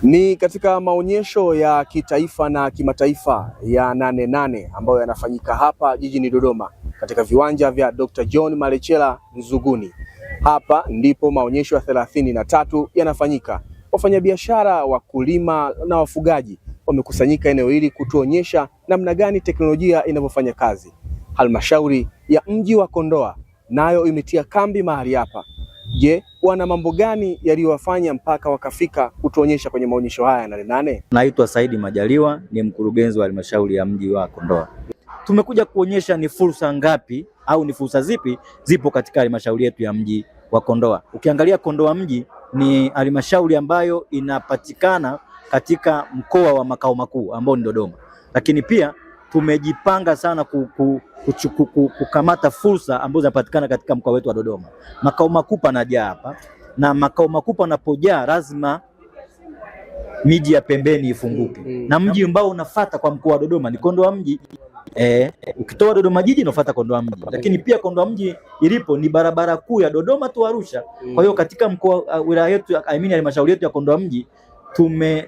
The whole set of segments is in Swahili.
Ni katika maonyesho ya kitaifa na kimataifa ya Nane Nane ambayo yanafanyika hapa jijini Dodoma katika viwanja vya Dr. John Malecela Nzuguni. Hapa ndipo maonyesho ya 33 yanafanyika. Wafanyabiashara, wakulima na wafugaji wamekusanyika eneo hili kutuonyesha namna gani teknolojia inavyofanya kazi. Halmashauri ya mji wa Kondoa nayo imetia kambi mahali hapa. Je, wana mambo gani yaliyowafanya mpaka wakafika kutuonyesha kwenye maonyesho haya ya Nane Nane? Naitwa Saidi Majaliwa, ni mkurugenzi wa halmashauri ya mji wa Kondoa. Tumekuja kuonyesha ni fursa ngapi au ni fursa zipi zipo katika halmashauri yetu ya mji wa Kondoa. Ukiangalia Kondoa mji ni halmashauri ambayo inapatikana katika mkoa wa makao makuu ambao ni Dodoma, lakini pia tumejipanga sana kukamata fursa ambazo zinapatikana katika mkoa wetu wa Dodoma. Makao makuu panajaa hapa, na makao makuu panapojaa lazima miji ya pembeni ifunguke. Na mji ambao unafuata kwa mkoa wa Dodoma ni Kondoa mji. Ukitoa Dodoma jiji unafuata Kondoa mji, lakini pia Kondoa mji ilipo ni barabara kuu ya Dodoma tu Arusha. Kwa hiyo katika mkoa wilaya yetu, I mean halmashauri yetu ya Kondoa mji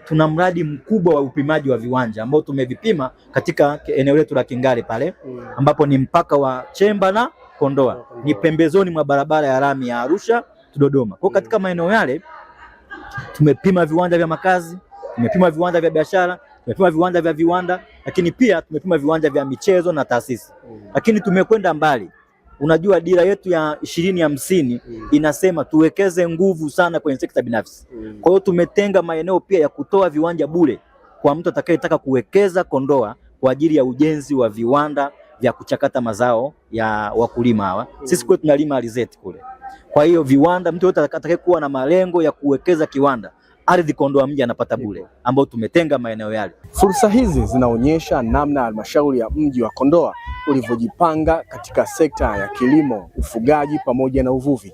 tuna mradi mkubwa wa upimaji wa viwanja ambao tumevipima katika eneo letu la Kingale pale ambapo ni mpaka wa Chemba na Kondoa, ni pembezoni mwa barabara ya lami ya Arusha Dodoma. Kwa katika maeneo yale tumepima viwanja vya makazi, tumepima viwanja vya biashara, tumepima viwanja vya viwanda, lakini pia tumepima viwanja vya michezo na taasisi. Lakini tumekwenda mbali. Unajua dira yetu ya 2050 inasema tuwekeze nguvu sana kwenye sekta binafsi. Kwa hiyo tumetenga maeneo pia ya kutoa viwanja bure kwa mtu atakayetaka kuwekeza Kondoa kwa ajili ya ujenzi wa viwanda vya kuchakata mazao ya wakulima hawa. Sisi kwetu tunalima alizeti kule. Kwa hiyo viwanda, mtu yote atakayekuwa na malengo ya kuwekeza kiwanda, ardhi Kondoa mji anapata bure, ambao tumetenga maeneo yale. Fursa hizi zinaonyesha namna halmashauri ya mji wa Kondoa ulivyojipanga katika sekta ya kilimo, ufugaji pamoja na uvuvi.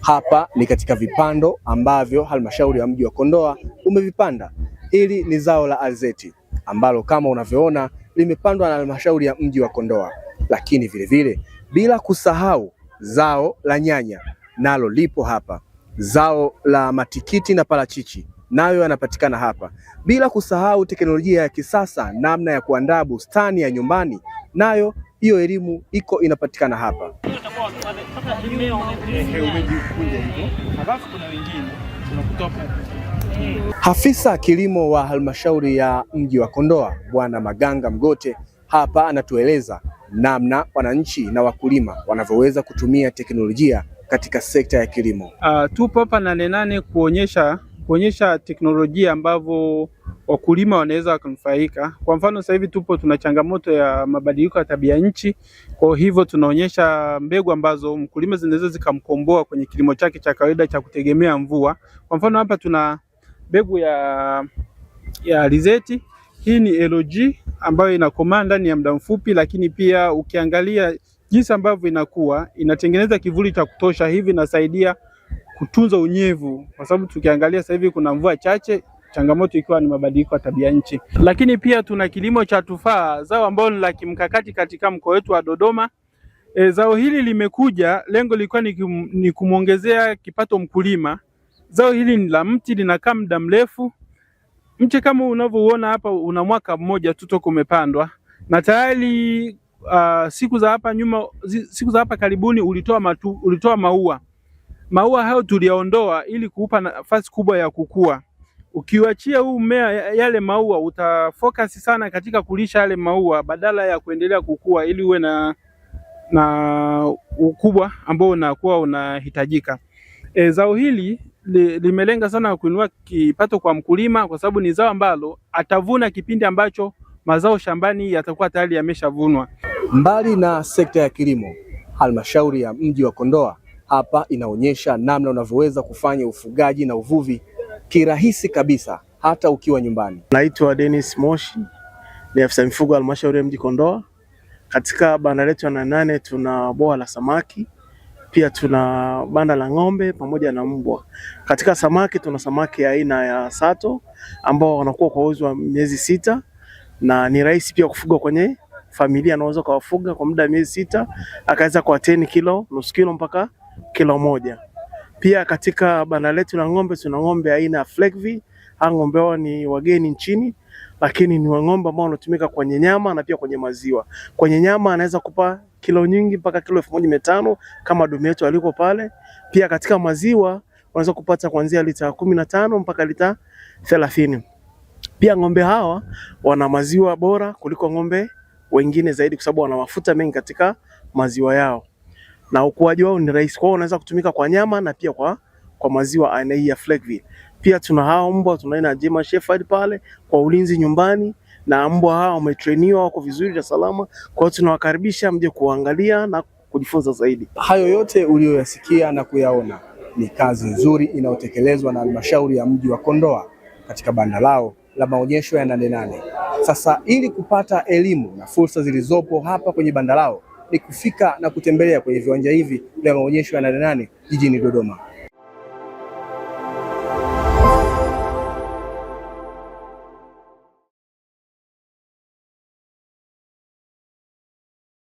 Hapa ni katika vipando ambavyo halmashauri ya mji wa Kondoa umevipanda. Hili ni zao la alizeti ambalo kama unavyoona limepandwa na halmashauri ya mji wa Kondoa, lakini vilevile bila kusahau zao la nyanya nalo lipo hapa, zao la matikiti na parachichi nayo yanapatikana hapa, bila kusahau teknolojia ya kisasa, namna ya kuandaa bustani ya nyumbani, nayo hiyo elimu iko inapatikana hapa. Afisa kilimo wa halmashauri ya mji wa Kondoa Bwana Maganga Mgote hapa anatueleza namna wananchi na wakulima wanavyoweza kutumia teknolojia katika sekta ya kilimo. Tupo hapa Nane Nane kuonyesha teknolojia ambavyo wakulima wanaweza wakanufaika. Kwa mfano sasa hivi tupo tuna changamoto ya mabadiliko ya tabia nchi, kwa hivyo tunaonyesha mbegu ambazo mkulima zinaweza zikamkomboa kwenye kilimo chake cha kawaida cha kutegemea mvua. Kwa mfano hapa tuna mbegu ya alizeti. Hii ni LG ambayo inakomaa ndani ya muda mfupi, lakini pia ukiangalia jinsi ambavyo inakuwa inatengeneza kivuli cha kutosha, hivi inasaidia kutunza unyevu, kwa sababu tukiangalia sasa hivi kuna mvua chache, changamoto ikiwa ni mabadiliko ya tabia nchi. Lakini pia tuna kilimo cha tufaa, zao ambalo ni la kimkakati katika mkoa wetu wa Dodoma. Zao hili limekuja, lengo lilikuwa ni kumwongezea kipato mkulima. Zao hili ni la mti, linakaa muda mrefu. Mche kama unavyouona hapa una mwaka mmoja tu toka umepandwa na tayari siku za hapa nyuma, siku za hapa karibuni ulitoa maua. Maua hayo tuliyaondoa ili kuupa nafasi kubwa ya kukua. Ukiuachia huu mmea yale maua, utafocus sana katika kulisha yale maua badala ya kuendelea kukua ili uwe na ukubwa ambao unakuwa unahitajika. Zao hili limelenga sana kuinua kipato kwa mkulima, kwa sababu ni zao ambalo atavuna kipindi ambacho mazao shambani yatakuwa tayari yameshavunwa. Mbali na sekta ya kilimo, halmashauri ya mji wa Kondoa hapa inaonyesha namna unavyoweza kufanya ufugaji na uvuvi kirahisi kabisa hata ukiwa nyumbani. Naitwa Dennis Moshi, ni afisa mifugo halmashauri ya mji Kondoa. Katika banda letu ya Nane Nane tuna bwawa la samaki, pia tuna banda la ng'ombe pamoja na mbwa. Katika samaki tuna samaki aina ya sato ambao wanakuwa kwa uwezo wa miezi 6 na ni rahisi pia kufuga kwenye familia, anaweza kuwafuga kwa muda wa miezi 6 akaweza kuattain kilo, nusu kilo mpaka kilo 1. Pia katika banda letu la ng'ombe tuna ng'ombe aina ya Fleckvieh Hawa ng'ombe hao ni wageni nchini, lakini ni ng'ombe ambao wanatumika kwenye nyama na pia kwenye maziwa. Kwenye nyama anaweza kupa kilo nyingi mpaka kilo 1500 kama dume yetu aliko pale. Pia katika maziwa wanaweza kupata kuanzia lita 15 mpaka lita 30. Pia ng'ombe hawa wana maziwa bora kuliko ng'ombe wengine zaidi, kwa sababu wana mafuta mengi katika maziwa yao na ukuaji wao ni rahisi. Kwa hiyo wanaweza kutumika kwa nyama na pia kwa maziwa aina hii ya Fleckvieh. Pia tuna hao mbwa, tuna aina ya German Shepherd pale kwa ulinzi nyumbani, na mbwa hawa wametrainiwa, wako vizuri na salama. Kwa hiyo tunawakaribisha mje kuangalia na kujifunza zaidi. Hayo yote uliyoyasikia na kuyaona ni kazi nzuri inayotekelezwa na halmashauri ya mji wa Kondoa katika banda lao la maonyesho ya Nane Nane. Sasa ili kupata elimu na fursa zilizopo hapa kwenye banda lao ni kufika na kutembelea kwenye viwanja hivi vya maonyesho ya Nane Nane jijini Dodoma.